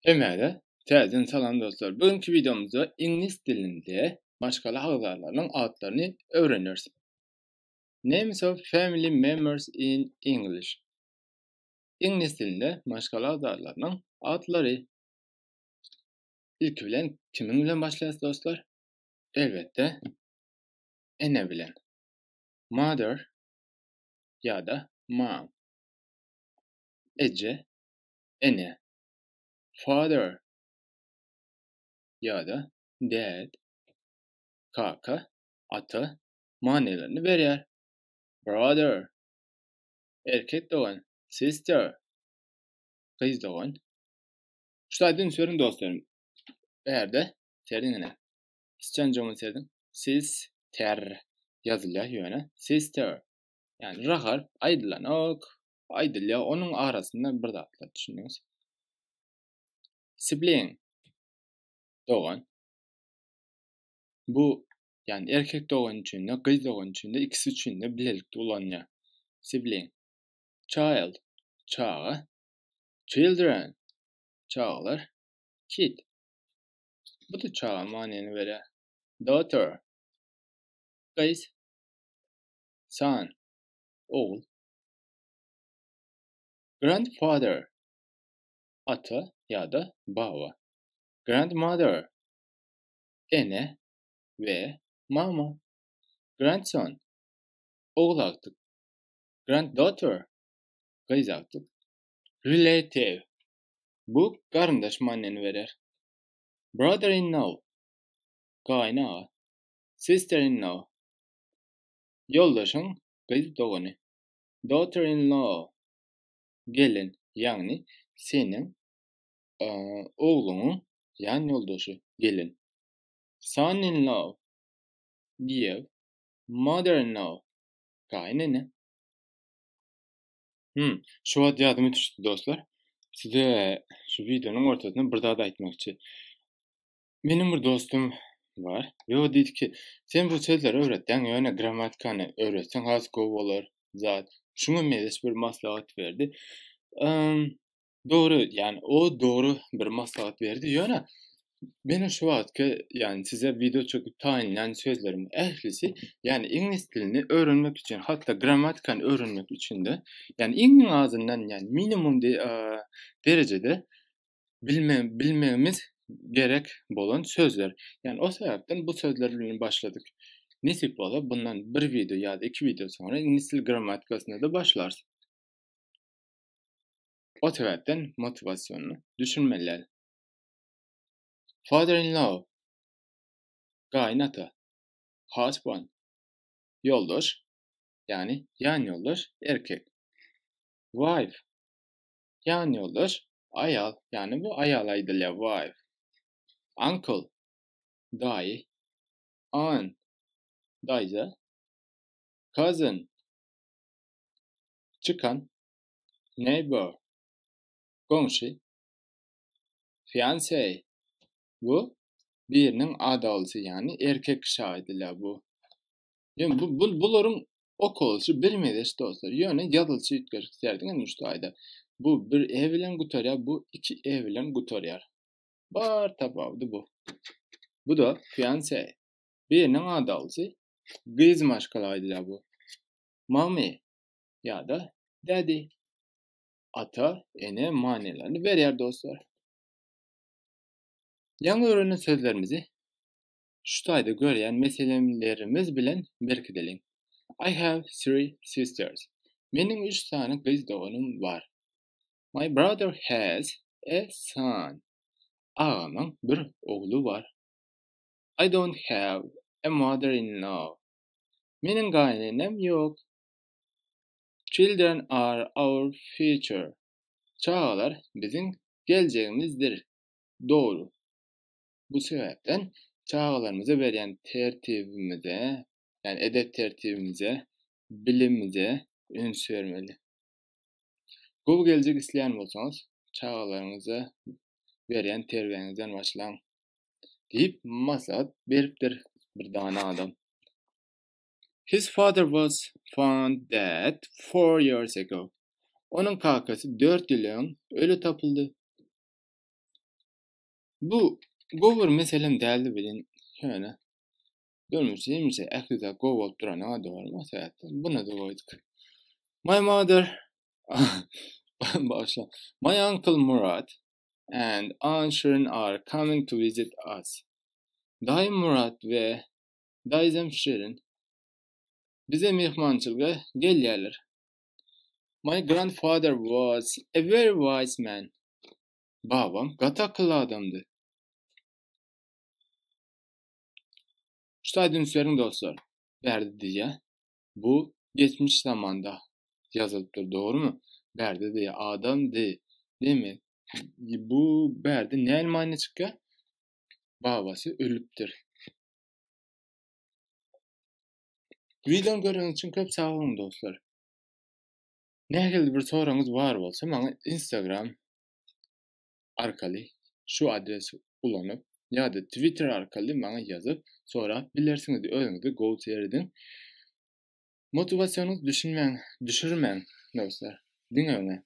Hemmäňize täzeden salam dostlar. Bugünkü videomuzda iňlis dilinde maşgala agzalarynyň atlaryny öwreneris. Names of family members in English. Iňlis dilinde maşgala agzalarynyň atlary. Ilki bilen kimiň bilen başlaýarys dostlar? Elbetde ene bilen. Mother ýa-da mom. Eje, ene. Father ýa-da dad, kaka, ata manylaryny berýär. Brother, erkek dogan, sister, gyz dogan. Şu taýda üns beriň dostlarym. Bärde serediň ine. Syçanjygymy serediň. Sister ýazylýar ýöne sister. Ýagny r harp aýdylanok. Aýdylýar onuň arasynda bir zatlar düşündiňiz. Sibling dogan. Bu ýagny erkek dogan üçin-de, gyz dogan üçin-de ikisi üçin-de bilelikde ulanylýar. Sibling. Child çaga. Children çagalar. Kid bu-da çaga manyny berýär. Daughter gyz. Son ogul. Grandfather, ata ýa-da baba. Grandmother, ene we mama. Grandson, ogul agtyk. Granddaughter, gyz agtyk. Relative, bu garyndaş manyny berer. Brother-in-law, gaýyn aga. Sister-in-law, ýoldaşyň gyz dogany. Daughter-in-law, gelin, ýagny seniň ogluňyň ýan ýoldaşy, gelin. Son-in-law, giýew. Mother-in-law, gaýynene. Hmm, şu wagt ýadyma düşdi dostlar. Size şu wideonyň ortasynda bir zat aýtmakçy. Meniň bir dostum bar we o diýdi ki, sen bu sözleri öwretýäň, ýöne grammatikany öwretseň has gowy bolar zat. Şuňa meňzeş bir maslahat berdi. Dogry, ýani o dogry bir maslahat berdi, ýöne meniň şu wagtky, ýani size wideo çekip taýynlan sözleriň ählisi, ýani iňlis dilini öwrenmek üçin, hatda grammatikany öwrenmek üçin-de, ýani iň azyndan, ýani minimum derejede bilme, bilmegimiz gerek bolan sözler. Ýani o sebäpden bu sözler bilen başladyk. Nesip bolsa bundan bir wideo ýa-da iki wideo soňra iňlis dil grammatikasyna-da başlarys. O sebäpden motiwasyonyny düşünmeliler. Father-in-law, gaýyn ata, husband, ýoldaş, ýagny ýan ýoldaş, erkek. Wife, Ýan ýoldaş, aýal, ýagny bu aýala aýdylýar, wife. Uncle, daýy. Aunt, daýza. Cousin, çykan. Neighbor, goňşy. Fiancé, bu biriniň adalysy, ýagny erkek kişä aýdylýar bu. Ýöne bu, bu bularyň okalyşy birmezeş dostlar. Ýöne ýazylyşy üýtgeşik. Serediň indi şu taýda. Bu bir e bilen gutarýar, bu iki e bilen gutarýar. Bar tapawudy bu. Bu da fiance. Biriniň adalysy gyz maşgala aýdylýar bu. Mommy ýa-da daddy. Ata, ene manylaryny berýär dostlar. Ýaňy öwrenen sözlerimizi Şu taýda görýän meselemlerimiz bilen berkideliň. I have three sisters. Meniň üç sany gyz doganym bar. My brother has a son. Agamyň bir ogly bar. I don't have a mother-in-law. Meniň gaýynenem ýok. Children are our future. Çagalar biziň geljegimizdir. Dogry. Bu sebäpden çagalarymyza berýän tertibimize, ýagny edep-tertibimize, bilimimize üns bermeli. Gowy geljek isleýän bolsaňyz, çagalaryňyza berýän terbiýäňizden başlaň diýip maslahat beripdir bir dana adam. His father was found dead four years ago. Onuň kakasy dört ýyl öň öli tapyldy. Bu gowy bir meselem däldi welin, ýöne durmuş hemişe ähli zat gowy bolup durana dogrymy o sebäpden buna-da goýduk. My mother Bagyşla. My uncle Murat and Aunt Şirin are coming to visit us. Daýym Murat we daýzam Şirin bize myhmançylyga gelýärler. My grandfather was a very wise man. Babam gaty akylly adamdy. Şu taýda üns beriň dostlar. Bärde diýýär. Bu geçmiş zamanda ýazylypdyr, dogrumy? Bärde diýýär, adamdy. Demek, bu bärde näme many çykýar? Babasy ölüpdir. Wideony göreniňiz üçin köp sag boluň dostlar. Nähili bir soragyňyz bar bolsa maňa Instagram arkaly şu adresi ulanyp ýa-da Twitter arkaly maňa ýazyp sorap bilersiňiz. Özüňizi gowy serediň. Motiwasyonyňyzy düşünmäň, düşürmäň dostlar. Diňe öňe.